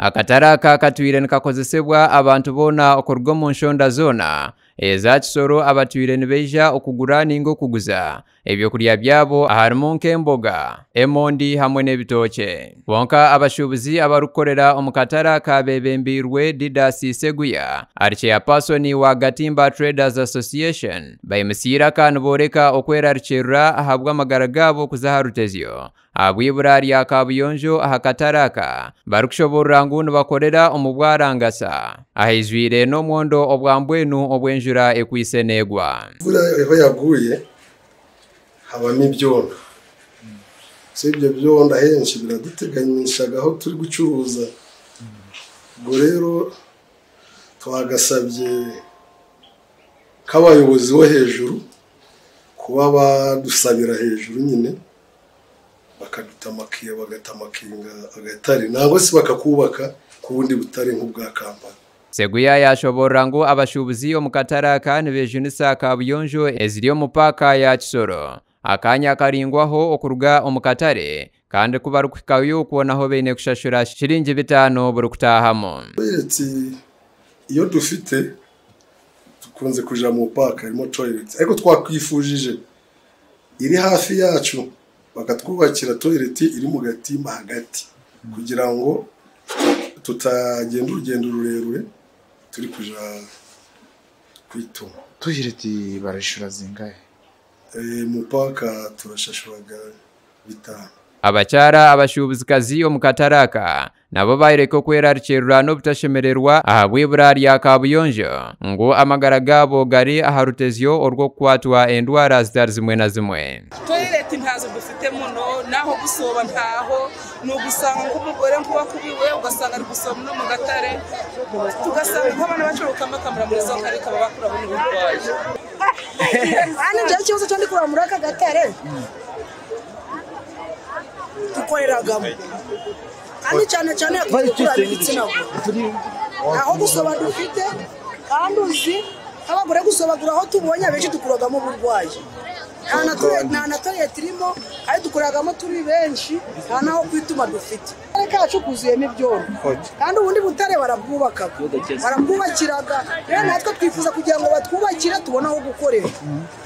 Akatare aka katwire nikakozesebwa abantu boona okuruga omu nshonda zoona eza Kisoro abatwire nibaija okugura ninga okuguza ebyokurya byabo aharimu nk'emboga, emondi hamwe n'ebitookye. Kwonka abashuubuzi abarikukorera omu katare aka beebembeirwe Didas Seguya ari chairperson wa Gatimba Traders Association baimutsya eiraka nibooreka okwerarikirira ahabw'amagara gaabo kuza aha rutezyo ahabw'eibura rya kaabuyonjo aha katare aka barikushoboorora ngu nibakorera omu bwarangasa ahaijwire n'omwondo obwa mbwenu obw'enjura ekwaitse neegwa. Enjura ahu yaguye habamu ebyondo, so ebyo byondo ahengi biraduteganishaga ahu turikucuruuza, obwo rero twagasabye nk'abayobozi bo hejuru kuba badusabira hejuru nyine bakatamakinga agatare nangwa si bakakubaka ku bundi butare nk'obwa Kampala. Seguya yashoboorora ngu abashuubuzi omu katare aka nibejunisa kaabuyonjo eziri omu paaka ya Kisoro akanya karingwaho okuruga omu katare kandi ku barikuhikayo kwonaho baine kushashura shiringi 5 buri kutaahamu. Toilet iyo dufite dukunze kuja mu park harimo toilet, ariko twakwifujije iri hafi yacu bakatwubakira toilet iri mu gatimba hagati kugira ngo tutagenda urugendo rurerure turi kuja kwituma. Toilet barishura zingahe? Mu park turashashuraga 5. Abakyara abashuubuzikazi omu katare aka nabo baayereka okwerarikirira n'obutashemererwa ahabw'eibura rya kaabuyonjo ngu amagara gaabo gari aha rutezyo orw'okukwatwa endwara zitari zimwe na zimwe. Toilet ntazo dufite muno, naho gusoba ntaho, ni ugusanga nk'umugore nk'uwakubiwe ugasanga ari gusoba no mu gatare, tugasanga nk'abana bacu bakamura muri zo kare kaba bakura n'uburwayi. Hano njyewe ikibazo cyo ndi kureba muri aka gatare dukoreragamo, kandi cyane cyane dukorera igitsina gore, aho gusoba dufite, kandi uzi abagore gusobagura aho tubonye abenshi dukuragamo uburwayi. Nta na toilet irimo, kandi dukoreragamo turi benshi, nta n'aho kwituma dufite. Akarere kacu kuzuyemo ibyondo, kandi ubundi butare barabwubakaga, barabwubakiraga. Rero natwe twifuza kugira ngo batwubakire tubone aho gukorera,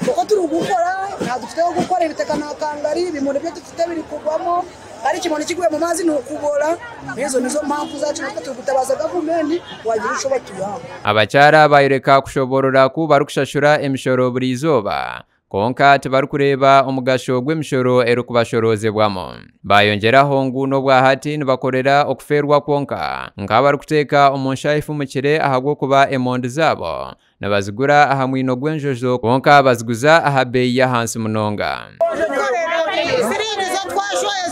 kuko turi gukora nta dufite aho gukorera. Ibitaka nta kangari, ibimuri byo dufite biri kugwamo, kandi ikimoni kiguye mu mazi ni ukubora. Izo nizo mpamvu zacu, natwe turi gutabaza gavumenti wagira icyo batuyaho. Abakyara bayereka kushoborora ku barikushashura emishoro buri izooba, konka tibarikureeba omugasho gw'emishoro erikubashorozebwamu. Bayongyeraho ngu n'obwahati nibakorera okuferwa kwonka nk'abarikuteeka omu nshaho efumukire ahabw'okuba emondi zaabo nibazigura aha mwino gw'enjojo konka baziguza aha beeyi y'ahansi munonga. Siringi zo twashoye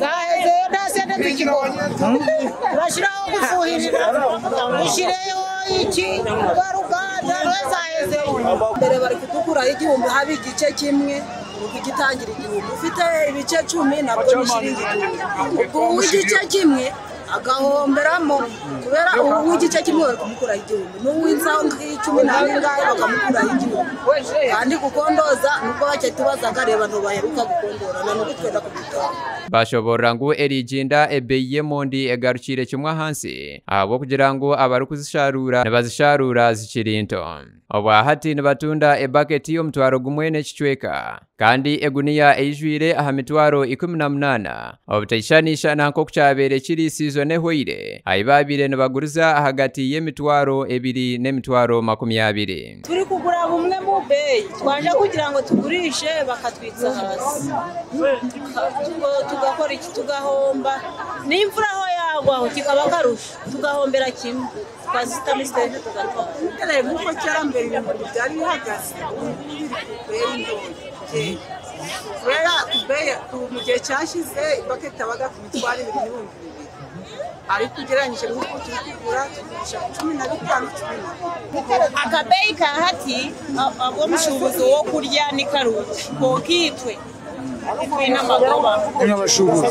zahezeyo, nta sente tukibona. Turashyiraho gufuhirira, dushyireyo iki ruganda zahezeyo. Mbere bari kudukuraho 1000, haba igice kimwe ukigitangira 1000, ufite ibice 10 nabwo ni shiringi 1000. Ubwo uw'igice kimwe agahomberamo, kubera ubu w'igice kimwe bari kumukuraho 1000, n'uw'insaho nk'icumi n'angahe bakamukuraho 1000. Kandi gukondoza nubwo bake tubazaga, reba ntibaheruka gukondora na n'ubu twenda kubitanga. Bashoborora ngu eriginda ebeeyi y'emondi egarukire kimwe ahansi ahabw'okugira ngu abarikuzisharura nibazisharura zikiri nto. Obwahati nibatunda ebaketi omutwaro gumwe n'ekicweka, kandi eguniya eijwire aha mitwaro 18, obutaishanisha na nk'oku kyabaire kiri season ehweire ahi baabaire nibaguriza ahagati y'emitwaro 2 n'emitwaro 20. Turi kugura bumwe mu beyi, twaje kugira ngo tugurishe bakatwitsa hasi, tugakora iki, tugahomba. N'imvura aho yagwaho kikaba akarusho, tugahombera kimwe, tukazitamo sitente tugatwara. Nk'uko kera mbere ibintu byari bihagaze, ubu ngubu biri ku beyi ntoya. Kubera mu gihe cyashize ibaketi yabaga ku mitwaro 2 n'ibihumbi 2, ariko ugereranyije n'uko turi kugura tugurisha 15, 14. Akabeyi ka hati ag'omushuubuzi w'okurya ni karungi, konka itwe Twine amagoba. Nk'abashuubuzi.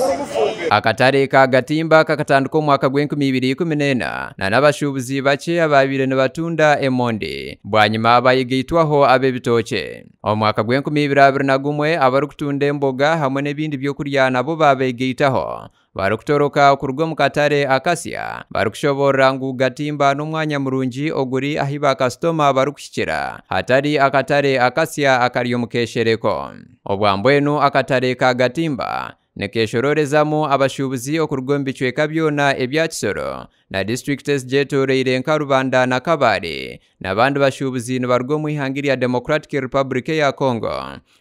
Akatare ka Gatimba kakatandika omu mwaka gw'e2014 na n'abashuubuzi bakye ababaire nibatunda emondi bwanyima bayigaitwaho ab'ebitookye. Omu mwaka gw'e2021 abarikutunda emboga hamwe n'ebindi byokurya nabo babegaitaho barikutoroka kuruga omu katare akasya barikushoborora ngu Gatimba n'omwanya murungi oguri ahi bakasitoma barikuhikira hatari akatare akasya akari omu keshereko. Obwambwenu akatare ka Gatimba nikeshororezamu abashuubuzi okuruga omu bicweka byona ebya Kisoro na disitulikiti ezigyetoreire nka Rubanda na Kabale n'abandi bashuubuzi nibaruga omu ihanga erya Democratic Republic eya Congo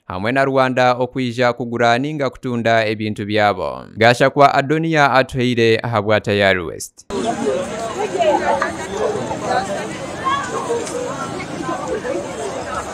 hamwe na Rwanda okwija kugura ninga kutunda ebintu byabo. Gashakwa Adonia atuhaire ahabwa Tayari West.